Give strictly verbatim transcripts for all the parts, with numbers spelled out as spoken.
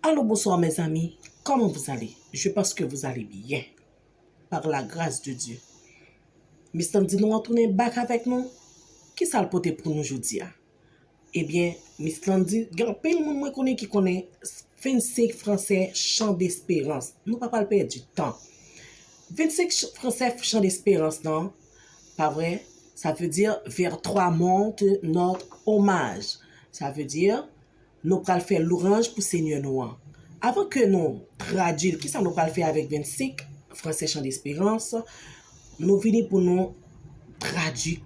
Allô, bonsoir mes amis, comment vous allez? Je pense que vous allez bien, par la grâce de Dieu. Miss Landy nou an tounen back avèk nou. Kisa l pote pou nou jodi a? Ebyen, Miss Landy, gen anpil moun mwen konnen ki konnen vennsenk Fransè Chan Desperans. Nou pa pral pèdi tan. Vennsenk Fransè Chan Desperans lan, pa vre? Sa vle di, vers trois monte notre hommage. Sa vle di, nou pral fè louranj pou Senyè nou an. Avan ke nou tradui l, kisa nou pral fè avèk vennsenk Fransè Chan Desperans, nou vini pou nou tradui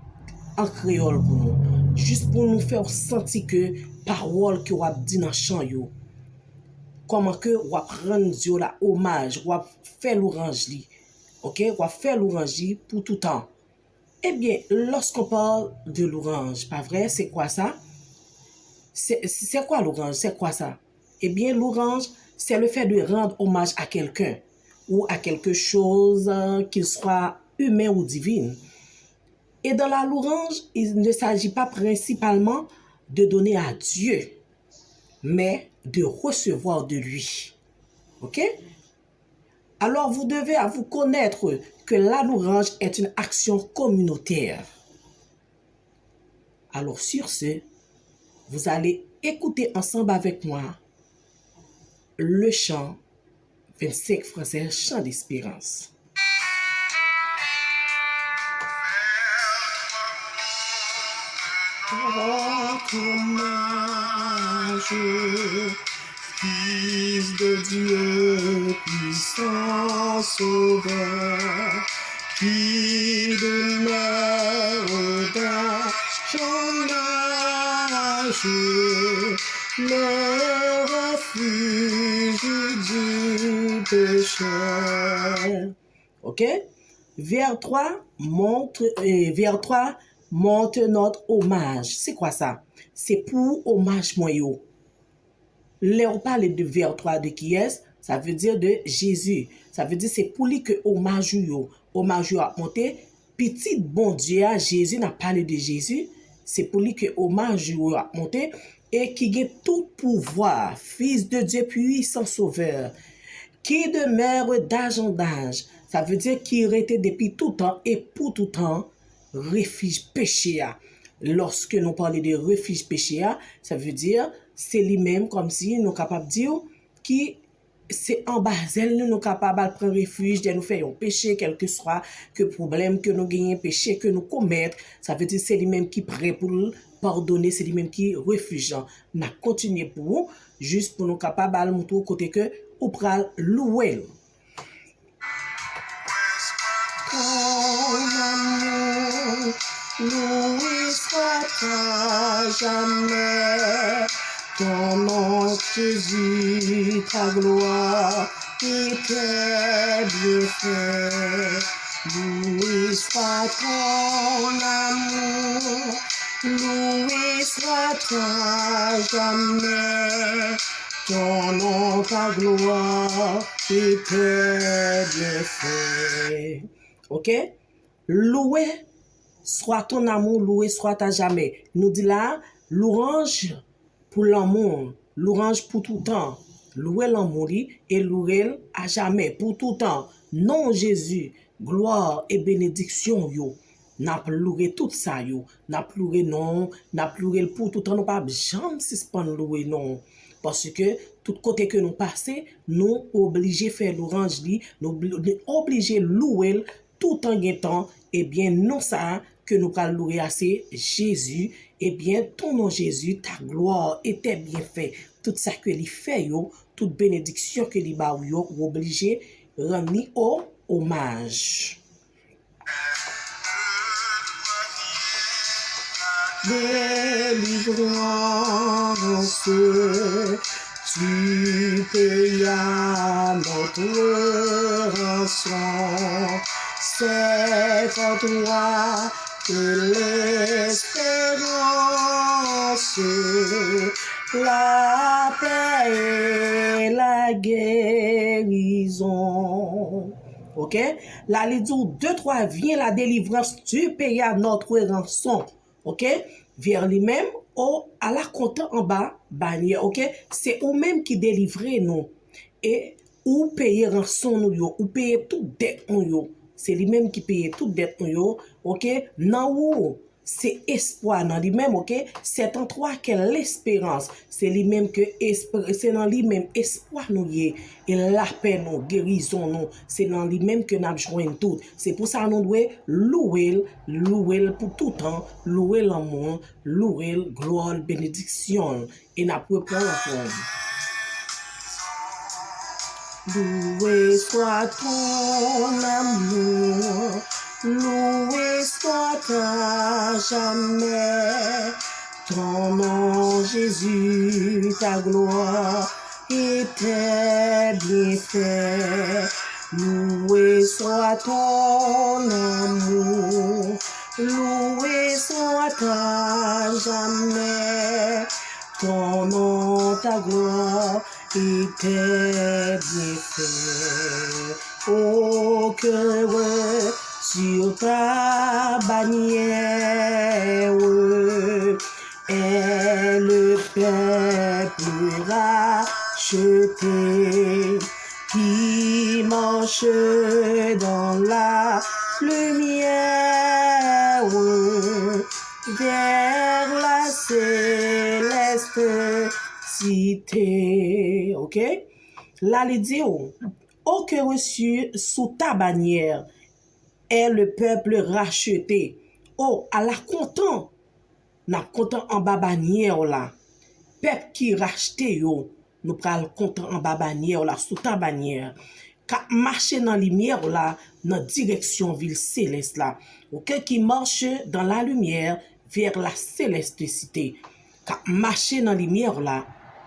an kreyòl pou nou. Jis pou nou fè w santi ke pawòl ke w ap di nan chan yo, kòman ke w ap rann Dye w la omaj, w ap fè louranj li, oke? W ap fè louranj li pou toutan. Ebyen, lorsqu'on parle de louange, pa vre? C'est quoi ça? C'est, c'est quoi louange? C'est quoi ça? Ebyen, louange, c'est le fait de rendre hommage à quelqu'un ou à quelque chose, euh, qu'il soit humain ou divine. Et dans la louange, il ne s'agit pas principalement de donner à Dieu, mais de recevoir de lui. Ok? Alors, vous devez à vous connaître que la louange est une action communautaire. Alors, sur ce, vous allez écouter ensemble avec moi le chant vingt-cinq Fransè, Chant d'Espérance. Fils de Dieu, puissant Sauveur, qui demeure dans ton âge, le refuge du pécheur. Ok? Vers trois monte, euh, vers trois monte notre hommage. C'est quoi ça? C'est pour hommage mwen yo. Lè ou pale de vers trois de kiyès? Sa vle di de Jezi. Sa vle di se pou li ke omaj ou yo, omaj ou yo ap monte. Pitit Bondye a, Jezi, n ap pale de Jezi, se pou li ke omaj ou yo ap monte, et qui gen tout pouvoir, Fils de Dieu, puissant Sauveur, qui demeure d'âge en âge. Sa vle di ki rete depi toutan e pou toutan, refij peche a. Lòske nou pale de refij peche a, sa vle di se li menm, kòmsi nou kapab di ki se anba zèl li nou kapab al pran refij lè nou fè yon peche, kèlkeswa ke pwoblèm ke nou genyen, peche ke nou komèt. Sa vle di se li menm ki prè pou l padone, se li menm ki refij lan. N ap kontinye pou ou, jis pou nou kapab al montre w kote ke ou pral louwe l. Ton amour, loué soit à jamais ton nom, Jésus, ta gloire et tes bienfaits. Loué soit ton amour, loué soit à jamais ton nom, ta gloire et tes bienfaits. Ok? Loué soit ton amour, loué soit à jamais. Nou di la, louanj pou lanmou, louanj pou toutan. Louwe lanmou li e louwe l ajamè, pou toutan. Non Jezi, glwa e benediksyon w yo. N ap louwe tout sa yo. N ap louwe non w, n ap louwe l pou toutan. Nou p ap janm sispann louwe non w. Paske tout kote ke nou pase, nou oblije fè louranj li, nou obli-, nou oblije louwe l toutan gen tan. Ebyen, non sa a ke nou pral louwe a se Jezi. Ebyen, ton non Jezi, ta glwa e tes bienfaits. Tout sa ke li fè yo, tout benediksyon ke li ba w yo, ou oblije rann li o-, omaj. Délivrance, tu payas notre rançon. C'est en toi que l'espérance, la paix et la guérison. Ok? La, li di w, deux, trois, viens la délivrance, tu payas notre rançon. Ok? Vers li menm, O, ala kontan anba banyè, oke? Se ou menm ki delivre nou. E ou peye ranson nou yo, ou peye tout dèt nou yo. Se li menm ki peye tout dèt nou yo, oke? Nan ou, se espwa nan li menm, oke? C'est en toi qu'est l'espérance. Se li menm ke esp-, se nan li menm espwa nou ye, e lapè nou, gerizon nou, se nan li menm ke n ap jwenn tout. Se pou sa nou dwe louwe l, louwe l pou toutan, louwe lanmou l, louwe l, glwa l, benediksyon l. E n ap reprann ankò. Loué soit ton amour, loué soit à jamais ton nom, Jésus, ta gloire et tes bienfaits. Loué soit ton amour, loué soit à jamais ton nom, ta gloire et tes bienfaits. Oh, que sur ta bannière est le peuple racheté qui marche dans la lumière vers la céleste cité. Oke? La, li di w, oh, que reçu sous ta bannière est le peuple racheté. Oh, ala kontan! N ap kontan anba banyè w la. Pèp ki rachte yo, nou pral kontan anba banyè w la, sou ta banyè. K ap mache nan limyè w la, nan direksyon vil selès la. Oke, qui marche dans la lumière vers la céleste cité. K ap mache nan limyè w la,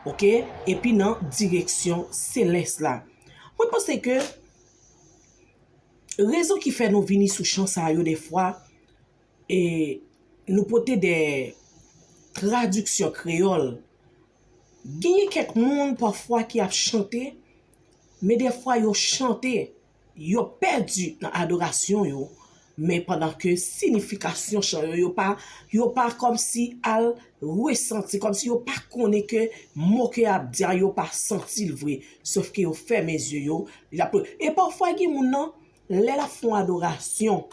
oke, epi nan direksyon selès la. Mwen panse ke rezon ki fè nou vini sou chan sa yo defwa, e nou pote de tradiksyon kreyòl. Genyen kèk moun pafwa ki ap chante, men defwa yo chante, yo pèdi nan adorasyon yo, men pandan ke siyifikasyon chan yo, yo pa, yo pa kòmsi al resanti, kòmsi yo pa konnen ke mo ke y ap di a, yo pa santi l vre, sòf ke yo fèmen zye yo, y ap, e pafwa gen moun nan, lè l ap fè yon adorasyon,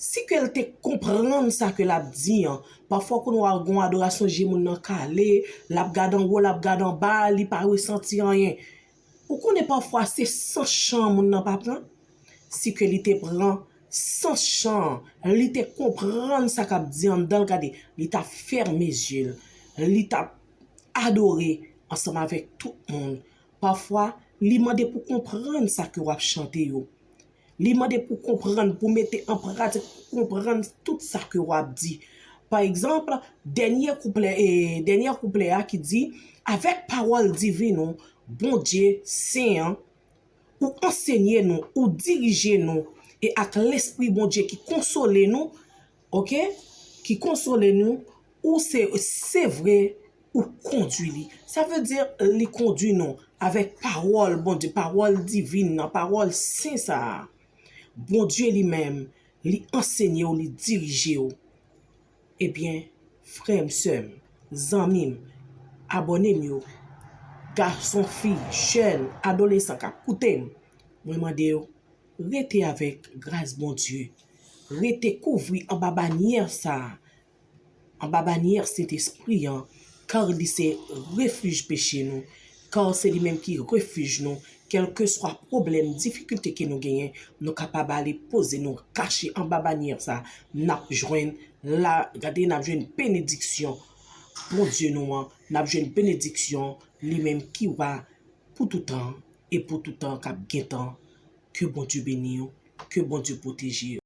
si ke l te konprann sa ke l ap di an, pafwa w konn wè gen yon adorasyon je moun nan kale, l ap gade anwo, l ap gade anba, li pa resanti anyen. Ou konnen pafwa se sans chan moun nan pa pran? Si ke li te pran sans chan, li te konprann sa k ap di anndan l, gade, li t ap fèmen zye l, li t ap adore ansanm avèk tout moun. Pafwa, li mande pou konprann sa ke w ap chante yo. Li mande pou konprann, pou mete an pratik, pou konprann tout sa ke w ap di. Pa egzanp, dènye kouplè, e, dènye kouplè a ki di, avèk pawòl divin ou, Bondye sen an, ou ansenye nou, ou dirije nou, e ak Lespri Bondye ki konsole nou, oke, ki konsole nou, ou se, se vre, ou kondui li. Sa vle di, li kondui nou avèk pawòl Bondye, pawòl divin nan, pawòl sen sa a. Bondye li menm, li ansenye w, li dirije w. Ebyen, frè m, sè m, zanmi m, abòne m yo, gason, fi, jèn, adolesan k ap koute m, mwen mande yo, rete avèk gras Bondye. Rete kouvri anba banyè sa a, anba banyè Sentespri an, kar li se refij peche nou, kar se li menm ki refij nou, kèlkeswa pwoblèm, difikilte ke nou genyen, nou kapab ale poze nou, kache anba banyè sa, n ap jwenn la, gade, n ap jwenn benediksyon Bondye nou an, n ap jwenn benediksyon li menm ki wa pou toutan e pou toutan k ap gentan. Ke Bondye beni w, ke Bondye pwoteje w.